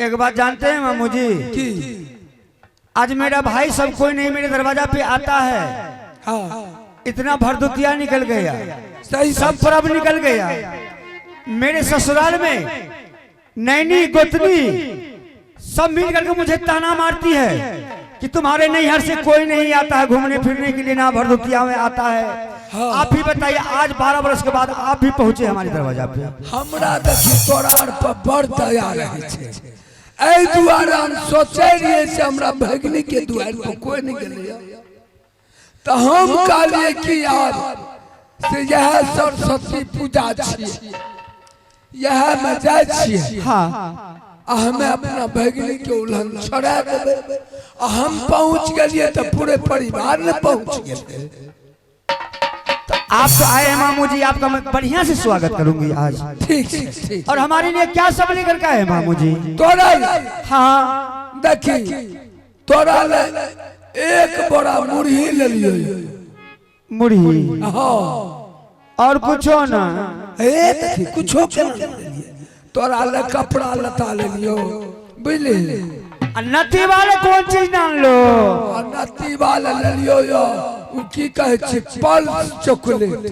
एक बात जानते हैं मामू जी? की? आज मेरा भाई सब कोई नहीं मेरे दरवाजा पे आता है। इतना भरदुतिया निकल गया, सही। सब पर्व निकल गया। मेरे ससुराल में नैनी गोतनी सब मिल करके मुझे ताना मारती है कि तुम्हारे नैहर से कोई नहीं आता है घूमने फिरने के लिए, ना भरदुतिया में आता है। आप ही बताइए, आज 12 वर्ष के बाद आप भी पहुंचे हमारे दरवाजा पे। हमरा देखी, तोरा आर पर बड़ दया रहै छै। एहि दुआरे हम सोचै रहियै से हमरा भगिनी के दुआरि पर कोई नहि गेलैया, तऽ हम कहलियै कि आब से इएह सरस्वती पूजा छियै, इएह मे जाइ छियै आ हमे अपना भगिनी के उल्हन छोड़ा देबै। आ हम पहुंच गेलियै तऽ पूरे परिवार ने पहुंच गेलै। आप तो आए हैं मामू जी, आपका मैं बढ़िया से स्वागत करूंगी आज। ठीक छै, ठीक। और हमारे लिए क्या सब लेकर के आए हैं मामू जी? तोरा? हाँ। देखी, तोरा ले एक बोरा मुरही लेलियै। मुरही? हाँ। और कुछो ना? ए देखी, कुछो केना नहि लेलियै? तोरा ले कपड़ा लत्ता लेलियो, बुझली? आ नथी वाले कौन चीज नान लो? आ नती वाला लेलियो यो, उ की कहै छै, पल्स चॉकलेट।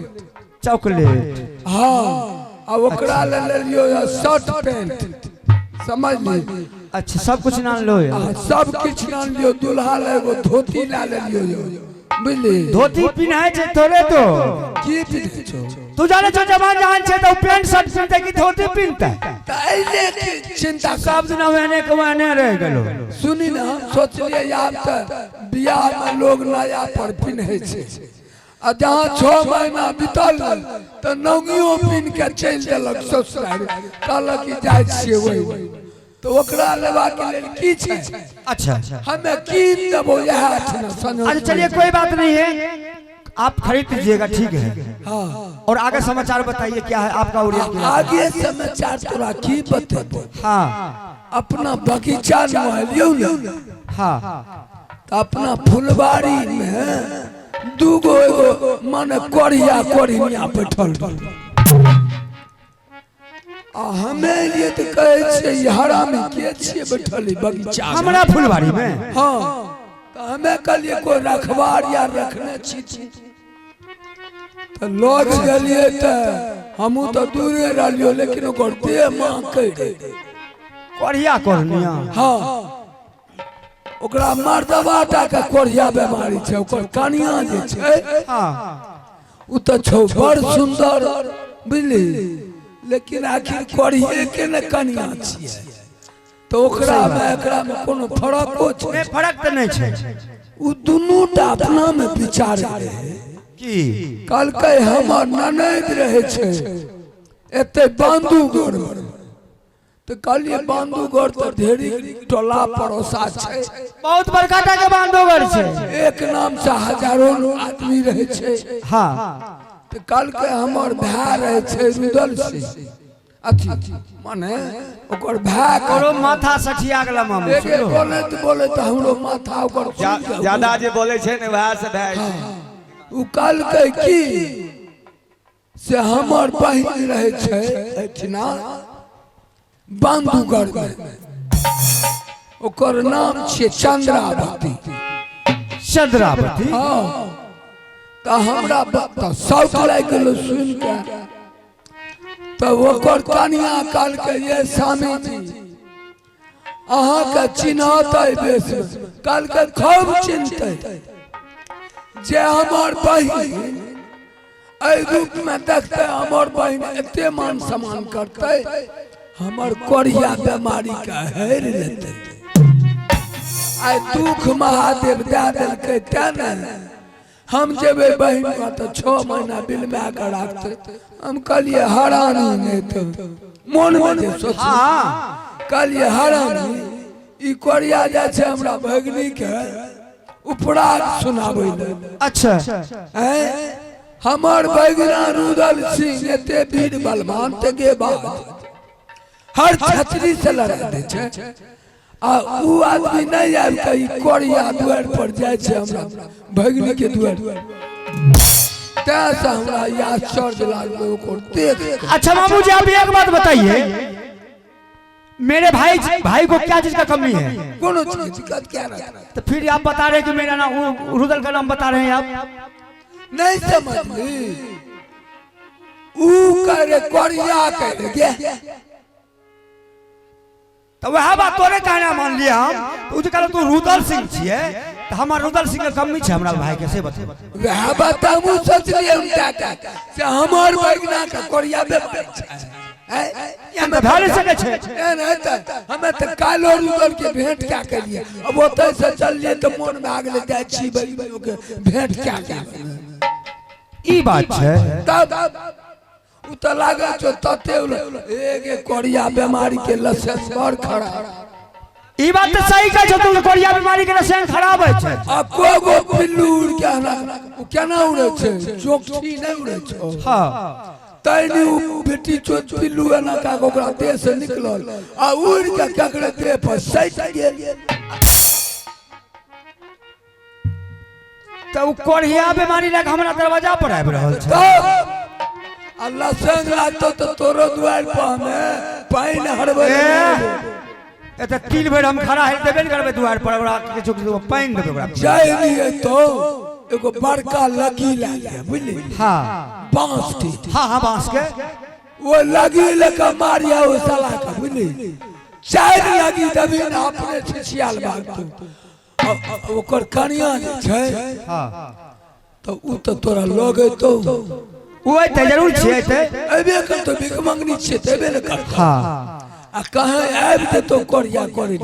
चॉकलेट। हाँ, आ ओकरा ले लेलियो यो शर्ट पैंट, समझली? अच्छा, सब कुछ नान लो यार। आ सब किछु नान लियो। दुल्हा ले एगो धोती ला लेलियो यो, बुझली? धोती पिन्हाय छै थोड़े तो। की पिन्है छौ? तू जाने छो, जवान जहान छै तो पैंट शर्ट पिन्हते कि धोती पिन्हते? तऽ एहि ले की चिंता कर। सब दिना वहने के वहने रह गेलो। सुनी ने, हम सोचलियै आब तऽ बियाहमे लोग नया पर पिन्है छै, आ जहाँ 6 महीना बीतल तऽ नौंगियो पिन्ह के चलि देलक ससुरारि, कहलक कि जाइ छियै ओहि। तऽ ओकरा लेबाके लेल की छै? अच्छा। हमे कीन देबो इएह अठिना संजोग। अच्छा, चलिए, कोई बात नहीं है, आप खरीद लीजिएगा, ठीक है। और आगे समाचार बताइए, क्या है आपका ओरियन की? आगे समाचार तोरा की बतेबो? अपना बगीचा नुहलियौ ने, तऽ अपना फुलबाड़ी में दूगो एगो माने कोरिया कोरिया बैठल रहै। आ हमे एलियै तऽ कहै छियै, ई हरामी के छियै बैठल ई बगीचा मे? हमरा फुलवाड़ी में? हाँ, तऽ हमे कहलियै कोइ रखबार या रखने छी। तऽ लग गेलियै तऽ हमहूँ तऽ दूरे रहलियै, लेकिन ओकर देह महकै रहै। कोरिया कोरनिया? हाँ, ओकरा मर्दबा टा के कोढ़िया बेमारी छै। ओकर कनिया जे छै, ओ तऽ छौ बड़ सुन्दर, बुझली? लेकिन आखिर कोढ़िए के ने कनिया छियै, तऽ ओकरा मे एकरा मे कोनो फरको छै? नहि, फरक तऽ नहि छै। ओ दुनू टा अपना मे विचार रहै। की? कहलकै, हमर ननैद रहै छै एते बांदूगढ़। तऽ कहलियै, बांदूगढ़ तऽ ढेरी टोला पड़ोसा छै। बहुत बड़का टा के बांधोगढ़ छै। एक नाम से हजारों आदमी रहै छै। तऽ कहलकै, हमर भाय रहै छै रुदल सिंह, अथी माने ओकर भाय। करो माथा सठिया गेला मामू। एगे बोलैत बोलैत हमरो माथा ओकर ज्यादा जे बोलै छै ने, वएह से भए जाइ छै। ओ कहलकै की से हमर बहिन रहै छै एहिठिना बांदूगढ़मे, ओकर नाम छियै चंद्रावती। चंद्रावती? हाँ, तऽ हमरा तऽ शौक लागि गेल सुनि कऽ। तऽ ओकर कनिया कहलकै, ये स्वामी जी, अहाँके चिन्हतै बेस? कहलकै, खूब चिन्हतै। जे हमर बहिन एहि रूपमे देखतै, हमर बहिन एते मान सम्मान करतै, हमर कोढ़िया बेमारीके हेर लेतै। आइ दुख महादेव दए देलकै, तें ने हम जेबै बहिन कऽ तऽ 6 महीना बिलमा कऽ राखतै। हम कहलियै, हरानी, नहि तऽ मोनमे जे सोच, कहलियै, हरानी, ई कोरिया जाइ छै हमरा भगिनीके उपराग सुनाबै लए। आँय, हमर भगिना रुदल सिंह एते वीर बलवान के बाद हर छतरी से लड़ा दै छै, आ उ आदमी नहि आबि कऽ ई कोरिया दुआरि पर जाइ छै हमरा भगिनी के दुआरि। तैं से हमरा ई आश्चर्य लागलै ओकर देख कऽ। अच्छा मामू जी, आप एक बात बताइए। मेरे भाई भाई को क्या चीज का कमी है? कोनो चीज के दिक्कत क्या रहता? तो फिर आप बता रहे हैं कि मेरा नाम रुदल का नाम बता रहे हैं आप। नहीं समझली, ऊ करे कोरिया करे गे। तो वह बात तोरे कहना मान लिया हम तो कहलो तू रुदल सिंह छिए, तो हमार रुदल सिंह के कमी छै हमरा भाई के, से बता। वह बात हमहूँ सोचलिए उनका का से हमर बगना के कोरिया बेमारी छै। हैं? एहन तऽ भए नहि सकै छै। एहन हेतै? हमे तऽ कालो रुदल के भेंट क्या केलिए, अब ओतय से चललिए तऽ मोन भए गेलै जाइ छी बहिनो के भेंट क्या के। ई बात छै। तब उ तऽ लागल छौ तते एगे कोरिया बीमारी के लक्षण बड़ खराब। ई बात तऽ सही कहै छौ तू, कोरिया बीमारी के लक्षण खराब होइ छै। आ को गो पिल्लू उड़ के हमरा उ केना उड़ै छै, चोखी नहि उड़ै छौ। हाँ। तैनी उ बेटी चोत पिल्लू एना का ओकरा देह से निकलल आ उड़ के ककरे देह पर सटि गेल। तऽ उ कोढ़िया बीमारी लए कऽ हमरा दरवाजा पर आबि रहल छै। तब आ लसंग लागतो तऽ तोरो दुआरि पर हमे पानि हरबै। ए, एतऽ तिल भरि हम खड़ा है देबे ने करबै दुआरि पर, ओकरा किछु किछु पानि देबै ओकरा। जाय लिए तो एगो बड़का लगी लए लिअ, बुझली? हाँ। बांस के। हाँ हाँ, बांस के। वो लगी लेके मारिया ओ साला के, बुझली? चारि लगी देबी ने अपने छिछियाल भागतो। ओकर कनिया जे छै, हाँ, तऽ उ तऽ तोरा लग अयतौ। उ अयतै, जरूर छियै अयतै। अयबे करतौ, भीख मंगनी छियै तऽ अयबे ने करतौ। हाँ। आ कहाँ आबि जेतौ कोरिया करे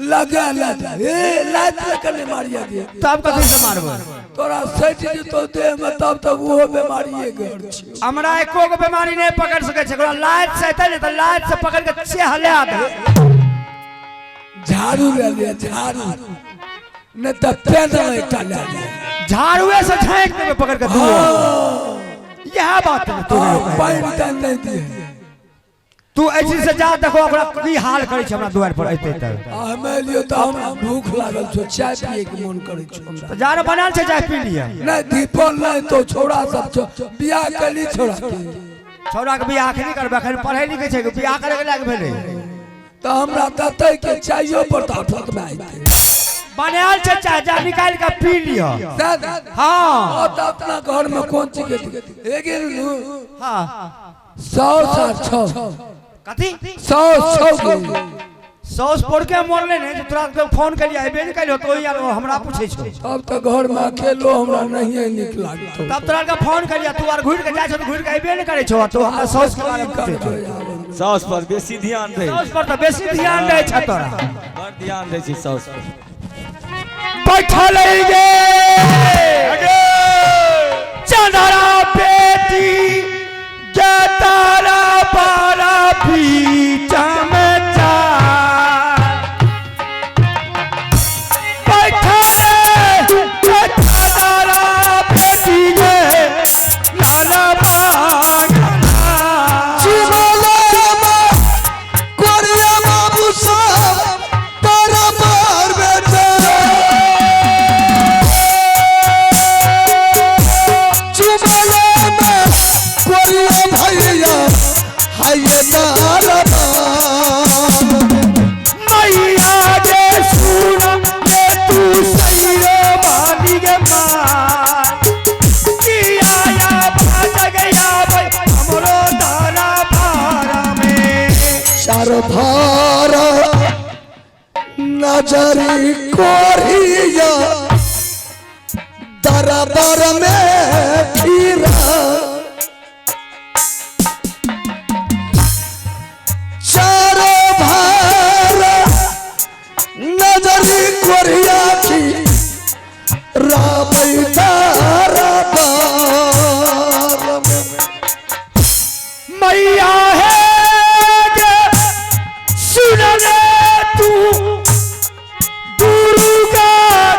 लगा लगा ए लात लऽ नहि मारिया गे। तब कथी से मारबै? तोरा सटि जेतौ देह में तब तब ओहो बीमारिये घर छियौ। हमरा एको गो बीमारी नहि पकड़ सकै छै, ओकरा लात से अयतै ने तऽ लात से पकड़ के चेहला देबै। झाड़ू लए लिअ, झाड़ू नहि तऽ पेना एकटा लए लिअ। झाड़ुए से झाँकि देबै पकड़ के तू। इएह बात ने तू। पानि तानि नहि दिहे। तू ऐसी से जा, देखो ओकरा की हाल करै छै हमरा दुआरि पर अयतै तऽ। आ हमे एलियो तऽ हमरा भूख लागल छौ, चाय पिए के मोन करै छौ हमरा। तऽ जा बनाल छै, चाय पी लिअ। नहि दीपल नहि तो छौड़ा सब छौ, बियाह कैली छौड़ा के? छौड़ा के बियाह अखनी करबै? अखन पढ़ै लिखै छै, बियाह करे के लायक भेलै? तऽ हमरा देतै के चाइयो पर तऽ आफत भए जेतै। बनायल छै चाय, जा निकालि के पी लिअ। हाँ। तऽ अपना घर में कोन चीज के दिक्कत? हे गेल नु। हाँ। 100 सा छौ। कथी? 100 छौ गेल। सौस पोरके मरले ने जे तोरा के फोन कलियै अयबे ने कलियो, तो यार हमरा पूछै छौ। तब तऽ घर में अकेलो हमरा नहिए नीक लागतौ। तब तोरा के फोन कलियै, तू आर घुरि के जाइ छौ तऽ घुरि के अयबे ने करै छौ, तू हमरा सौस के बारे में पूछै छौ। साउस पर बेसी ध्यान दै। सौस पर तऽ बेसी ध्यान दै छ तोरा। बड़ ध्यान दै छै साउस पर। बैठल गे चंदरा बेटी गे तारा बारा बीच में जा बैठल चंदरा बेटी गे लाल बागला। कोरिया बाबू साहब तारा पार बेटे चुमला में कोरिया भैया हाय तारा पार। मैया गे सुन गे तू सही रे बानी गे माय किया या बाज गया भाई हमरो दारा पारा में। चार भार नजरी कोरिया दरबार में फिरा चारो भार नजरी कोरिया की राबै दरबार में। मैया है गे सुन रे तू दुर्गा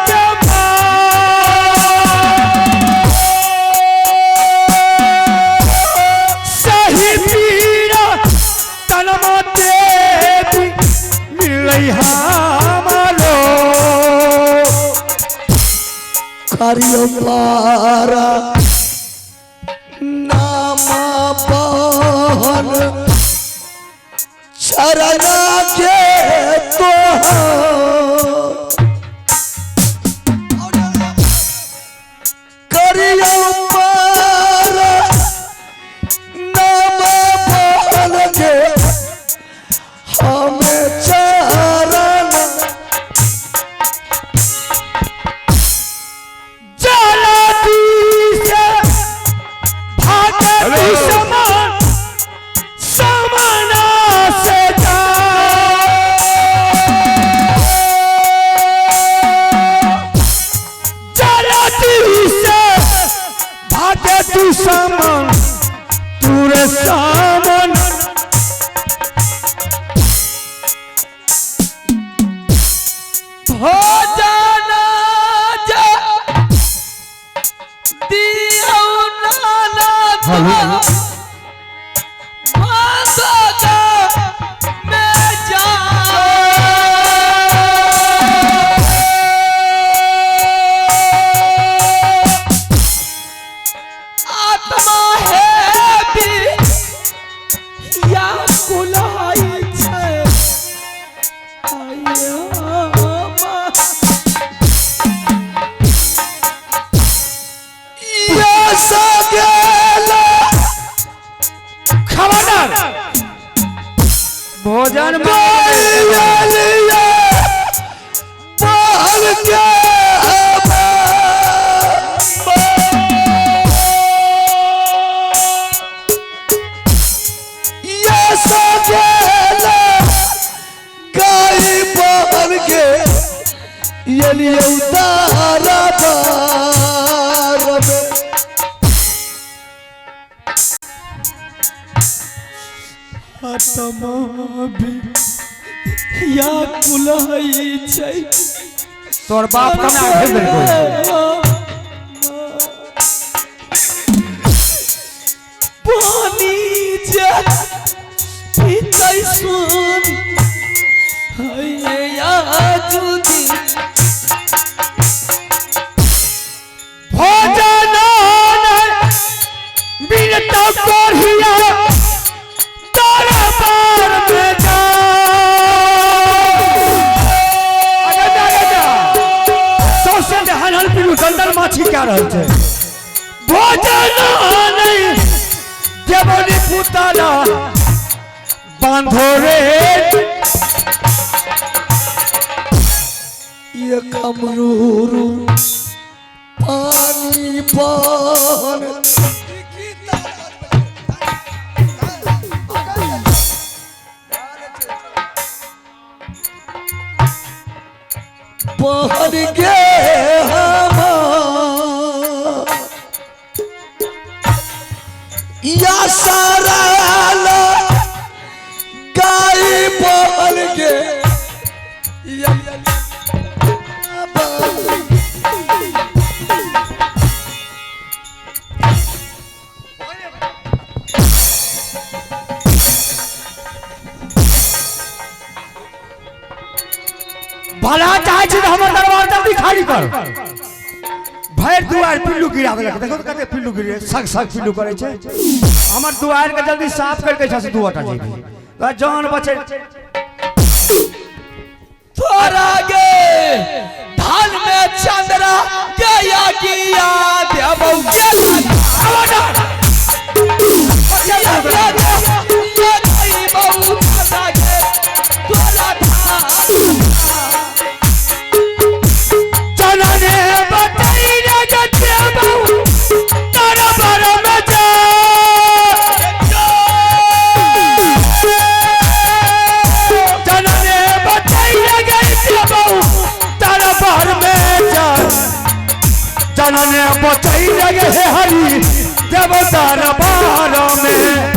के माँ। सही पीरा तनमा देवी मिलै हमरो। करियो पारा नामा बहन। चरना के तो करियो पार नाम बोल के हमें चरण जलाती से भागती समान समाना से जा जलाती से भागती समान तुरे सामन भोजन जे दियौ नाना में जा आत्मा है भी या कुलाई छै ये सगेला खबरदार भोजन गैया बोल के ये सगेला गाय बोल के ये लिए उतारा बार में। आत्मा भी या कुलाई छै तोर बाप कना भेज देलको पानी जे पीतै सुन हैया जुदी भोजन बिनता कोढ़िया दरबार में जा आगे जा, आगे जा। सौंसे हन हन पीलू दंदल माछी क्या रहल छै भोजन नहीं देवनी पुताला बांधो रे ये कमरूरू पानी पान पहन के हम या सारा गाय पहन के या भला चाहे छी तऽ हमर दरबार जल्दी खाली कर भरि दुआर पिल्लू गिरा देलक देखो तऽ कते पिल्लू गिरे सग सग पिल्लू करै छै हमर दुआर के जल्दी साफ करके छै से दू गोटा जेबी तऽ जान बचे तोरा गे धान में चंद्रा गया गिया देबौ के चलने बचै रे जते बहु दरबार में जा चलने बचै रे जते बहु दरबार में जा जनने बचै रे गे हरि देव दरबार में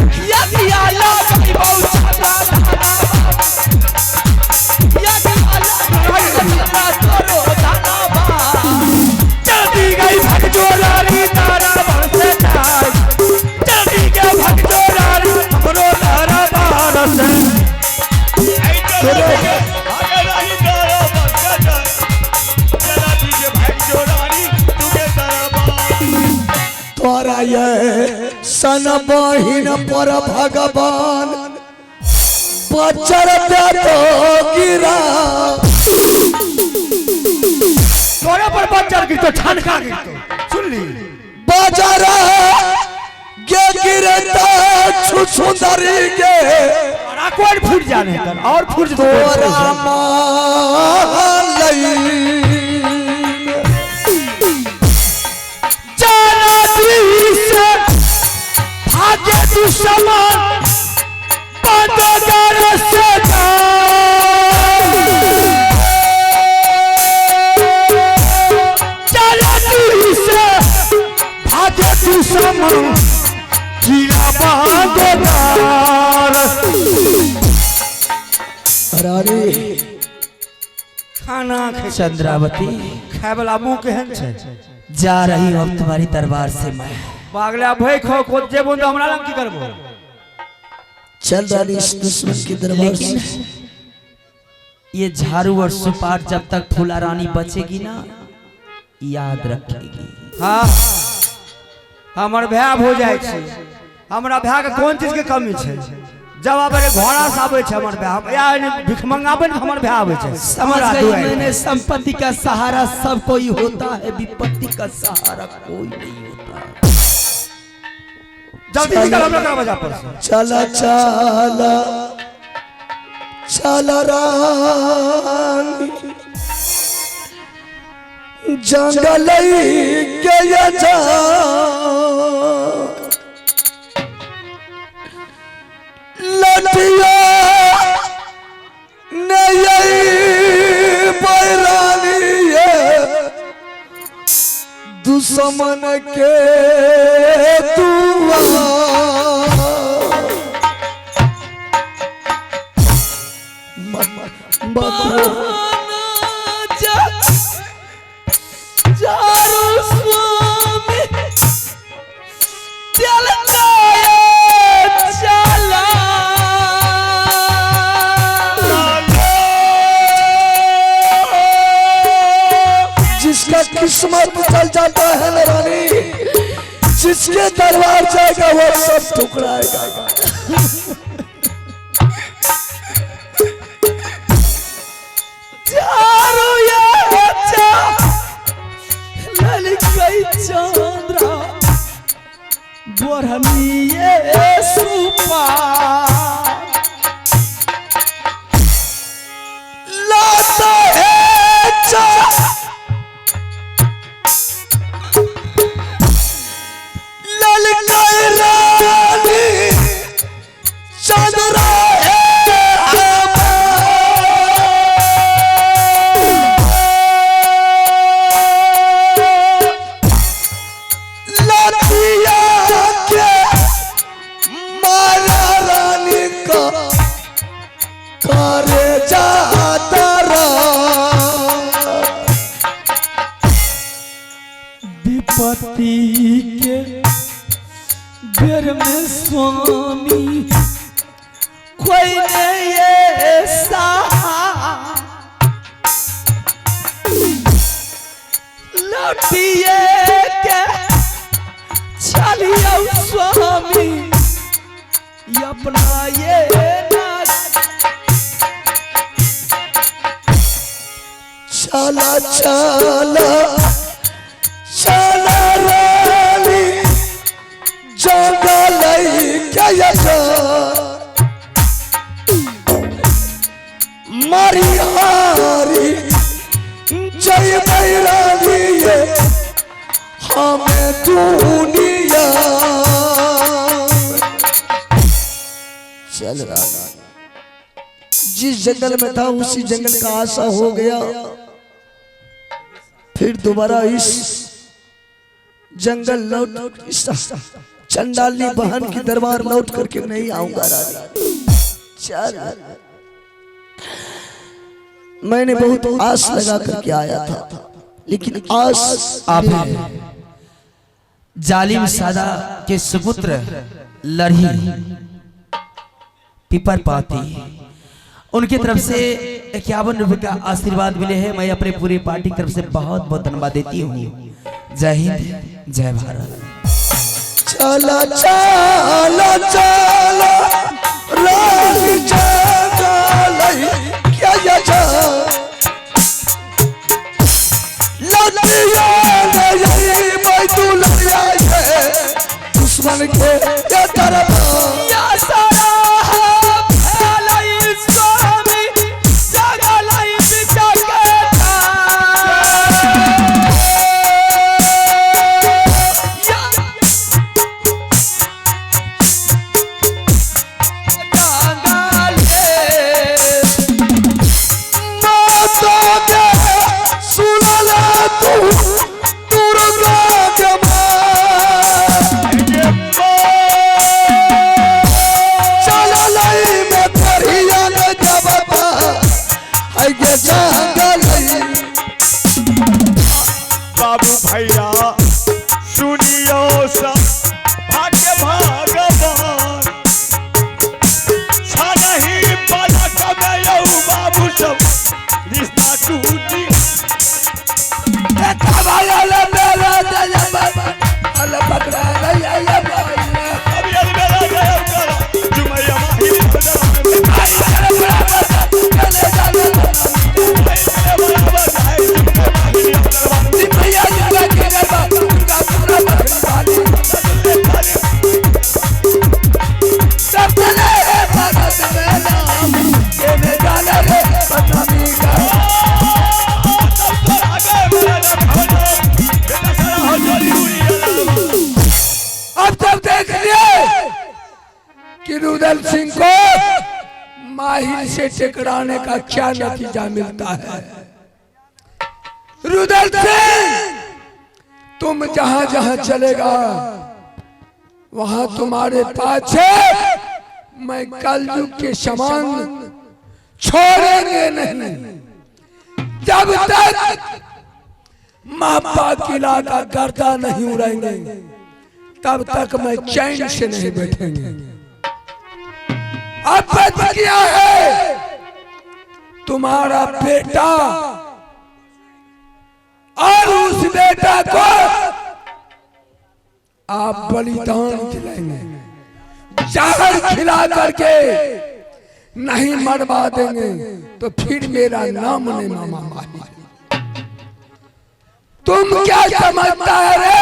चलती गई भगजोलारी तारा बरसे जाय चलती गई भगजोलारी हमरो तारा बरसे तोरा ये सन बहिन पर भगवान बचर दे तो गिरा। तोरे पर बच्चर गिरतो, ठनका गिरतो, सुन ली। बाजार गे गिरता छुछुंदरी गे और आकोर फूट जाने तर और फूट जेतो। तोरा मालई जाना से भाग्य दुश्मन बंदर से जाना से भाग्य दुश्मन किला बंदर। रानी खाना चंद्रावती खाए वाला मुंह केहन छै? जा रही हूँ अब तुम्हारी दरबार से मैं। बागला भय खो को जेबो त हमरा लग की करबो? चल रानी इस दुश्मन के दरबार से। लेकिन ये झाड़ू और सुपार जब तक फूला रानी बचेगी ना, याद रखेगी। हाँ, हमर भाय हो जाइ छै। हमरा भाय के कोन चीज के कमी छै? जब आबे घोड़ा से आबै छै हमर भाय, या भीख मंगाबै ने हमर भाय आबै छै। समझ गई मैंने, संपत्ति का सहारा सब कोई होता है, विपत्ति का सहारा कोई नहीं होता है। जल्दी निकल हमरा दरवाजा पर से। चला चला चला रानी जंगल के जा लठिया नहीं बैरानी दुश्मन के दुआ। जिसका किस्मत चल जाता है ना रानी, जिसके दरबार जाएगा वो सब ठुकराएगा। चंद्रा बोरहनिए सुपा लाता है चा ललकाए रानी चंद्रा है लतिया के मारा रानी का करे जाता विपत्ति के बेर में स्वामी कोई नहीं ऐसा, लौटिए के चलिए स्वामी अपना ये ना। चला चला चला रानी जंगल के जा मारी हारी जय बैरानी हमें दुनिया। चल रानी जिस जंगल में था उसी जंगल का आशा हो गया। फिर दोबारा इस जंगल लौट, इस चंडाली बहन की दरबार लौट करके नहीं आऊंगा रानी। चल, मैंने बहुत आस लगा करके आया था, लेकिन आस आप जालिम सादा के सुपुत्र लरही पिपर पाती, उनकी तरफ से 51 रुपए का आशीर्वाद मिले हैं। मैं अपने पूरी पार्टी की तरफ से बहुत बहुत धन्यवाद देती हूँ। जय हिंद, जय भारत। चला चला चला रानी चला। दुश्मन के ये दरबार। या सारा फैलाई स्वामी जगलाई बिचा के माता के सुनला तू दुर्गा के चललई में करिया न जबता है के जंगल। बाबू भैया सुनियो सब भाग्य भगवान छनही पलक में यौ बाबू सब रिश्ता टूटी। अब यदि मेरा गया करा जुमैया माही अब तब देख लिए कि रुदल सिंह को माहिर से टकराने का क्या नतीजा मिलता है। रुदल सिंह, तुम जहां जहां चलेगा वहां तुम्हारे पाछे मैं कलयुग के समान छोड़ेंगे नहीं, जब तक मापा किला का गर्दा नहीं उड़ाएंगे तब तक मैं चैन से नहीं बैठेंगे। अब बच गया है तुम्हारा बेटा और उस बेटा को आप बलिदान दिलाएंगे, जहर खिला करके नहीं मरवा देंगे तो फिर मेरा नाम नहीं मामा माही। तुम क्या समझता है रे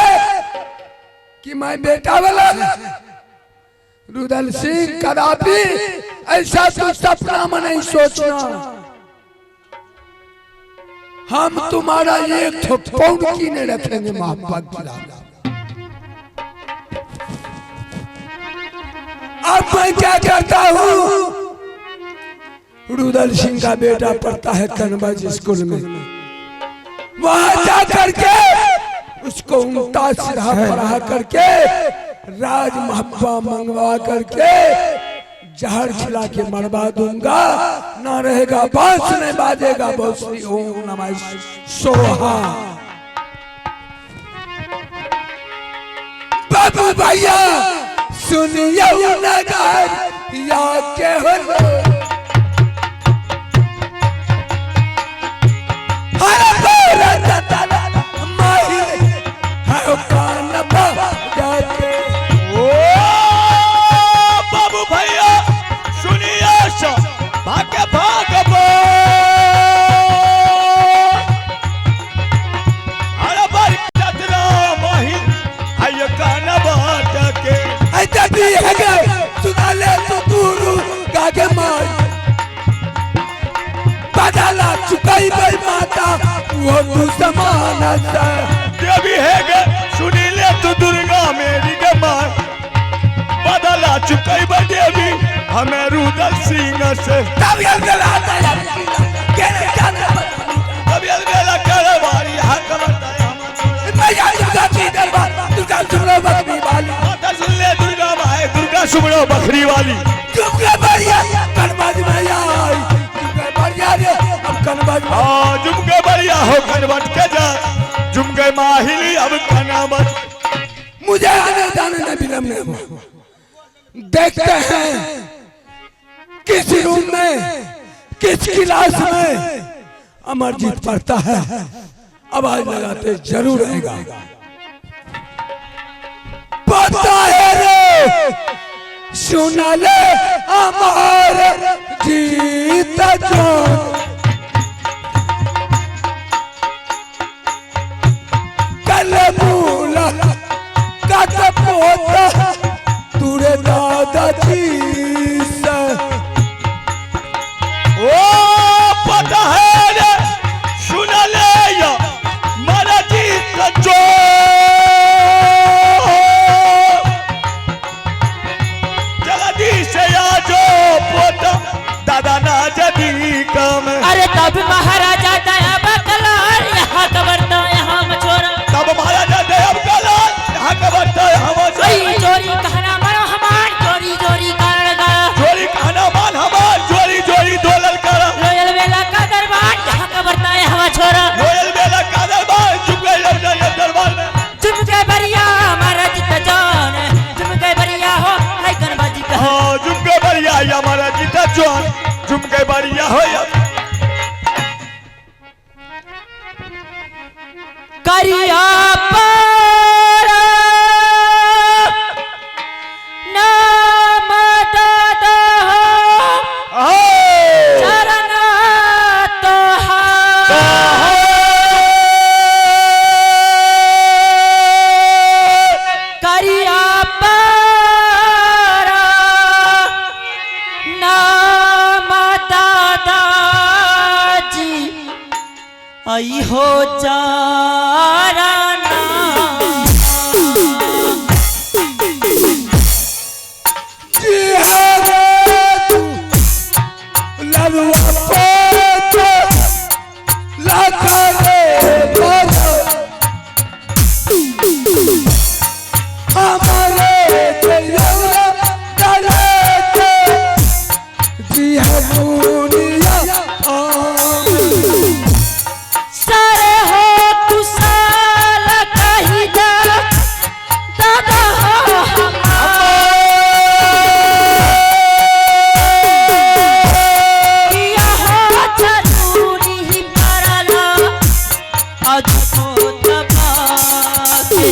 कि मैं बेटा वाला रुदल सिंह? कदापि ऐसा तो सपना में नहीं सोचना। हम तुम्हारा एक ठो पौन नहीं रखेंगे माँ बाप। अब मैं क्या करता हूँ, रुदल सिंह का बेटा पढ़ता है कनबज स्कूल में, वहां जा करके उसको उनता सिरा पढ़ा करके राज महब्बा मंगवा करके जहर खिला के मरवा दूंगा, ना रहेगा बांस नहीं बाजेगा बौसरी। ओम नमः सोहा। बाबू भैया सुनिए नगर या के हो हर ओ बाबू भैया सुनिए सब भाग्य भगवान अरे बरकत राम ही आय कान बाट के बदला चुकाई भाई माता वो तू समान देवी है गे सुनी ले तू दुर्गा मेरी के माँ बदला चुकाई बा देवी हमें रुदल सिंह से। तब ये गला तब ये बेला करवारी हक बताया दुर्गा सुनो बकरी वाली, माता सुन ले दुर्गा माए दुर्गा सुमरो बकरी वाली। झुमके बढ़िया कनबाज भैया झुमके बढ़िया रे अब कनबाज। हाँ झुमके बढ़िया हो कनबट के जा झुमके माहिली अब कनाबट। मुझे आने जाने में विलम्ब नहीं हो। देखते हैं किस रूम में किस क्लास में अमरजीत पढ़ता है, आवाज लगाते जरूर आएगा। पता है रे सुना ले अमर जीत जो कल मूला कत पोता तब महाराजा दया बकलाल यहाँ कबरता यहाँ मछोरा। तब महाराजा दयाब कलाल यहाँ कबरता यहाँ मछोरा। चोरी कहना मनो हमार चोरी चोरी कारण गा। चोरी कहना मान हमार चोरी चोरी दोलल करा। लोयल बेला का दरबार यहाँ कबरता यहाँ मछोरा। लोयल बेला का दरबार चुप गए दरबार में। चुप गए बरिया महाराज जान चुप गए बरिया हो है गणबाजी का। हाँ चुप गए बरिया या महाराज जान चुप गए बरिया हो या। करिया पर नाम दादा हो चरण तोहार। करिया पर नाम दादा जी आई हो चारा सर हो कुशाल कही जा दादा हो हमार। किया हो जरूरी ही पड़ला आज को दबा के।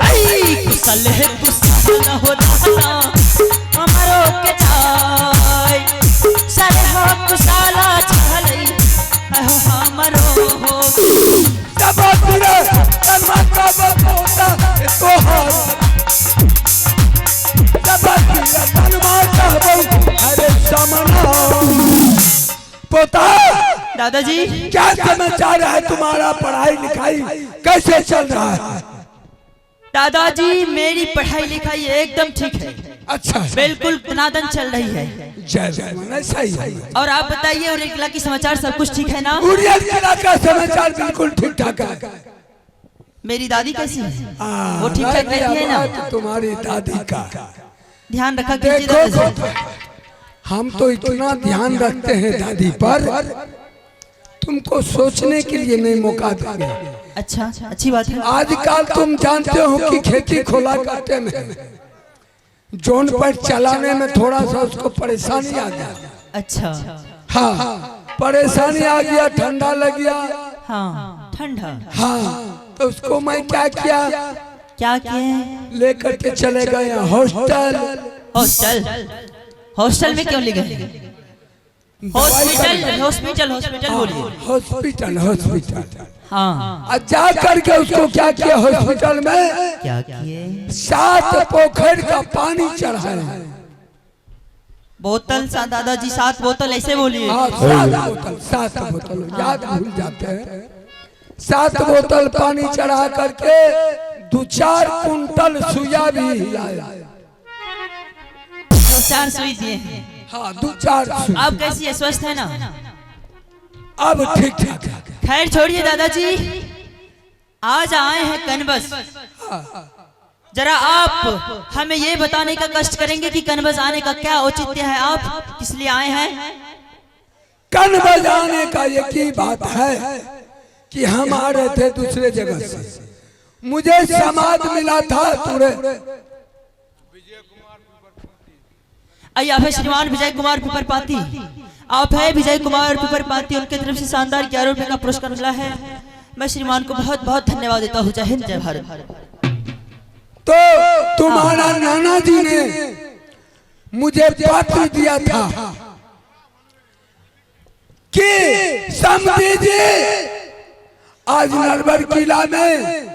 ऐ कुशल है कुशल हो दादा हमारो के जाय। सर हो कुशाला छलई हो हमारो हो। पोता दादाजी क्या समाचार है तुम्हारा? पढ़ाई लिखाई कैसे चल रहा है? दादाजी मेरी पढ़ाई लिखाई एकदम ठीक है। अच्छा बिल्कुल तनादन चल रही है। जय जय सही है। और आप बताइए और किला की समाचार सब कुछ ठीक है ना? उड़िया किला का समाचार बिल्कुल ठीक ठाक है। मेरी दादी कैसी है? वो ठीक ठाक रहती है ना? तुम्हारी दादी का ध्यान रखा कीजिए। देखो हम तो इतना ध्यान रखते हैं दादी पर, तुमको सोचने के लिए नहीं मौका देंगे। अच्छा अच्छी बात है। आजकल तुम जानते हो कि खेती खोला करते में जोन पर चलाने में थोड़ा सा उसको परेशानी आ गया। अच्छा हाँ परेशानी आ गया, ठंडा लग गया। हाँ ठंडा। हाँ तो उसको मैं क्या किया? क्या किए? लेकर के चले गए हॉस्टल। हॉस्टल? हॉस्टल में क्यों ले गए? हॉस्पिटल हॉस्पिटल हॉस्पिटल बोलिए। Hospital hospital. हाँ जा करके उसको क्या किया हॉस्पिटल में? क्या किए? 7 पोखर का पानी चढ़ाया। बोतल सा दादाजी 7 बोतल ऐसे बोलिए। हाँ 7 बोतल, 7 बोतल याद भूल जाते हैं। 7 बोतल पानी चढ़ा करके 2-4 कुंटल सुइया भी हिलाया। 2-4 सुई दिए हैं। हाँ 2-4 सुई। अब कैसी है, स्वस्थ है ना? अब ठीक ठाक है। खैर छोड़िए दादाजी, आज आए हैं कनबस। जरा आप हमें ये बताने का कष्ट करेंगे कि कनबस आने का क्या औचित्य है, आप किस लिए आए हैं? कनबस आने का एक ही बात है कि हम आ रहे थे दूसरे जगह से, मुझे समाज मिला था पूरे। आइए आप है श्रीमान विजय कुमार पिपरपाती, आप है विजय कुमार पिपरपाती, उनके तरफ से शानदार 11 रुपए का पुरस्कार मिला है। मैं श्रीमान को बहुत बहुत धन्यवाद देता हूँ। जय हिंद जय भारत। तो तुम्हारा नाना जी ने मुझे पत्र दिया था कि समझी जी आज नरवर किला में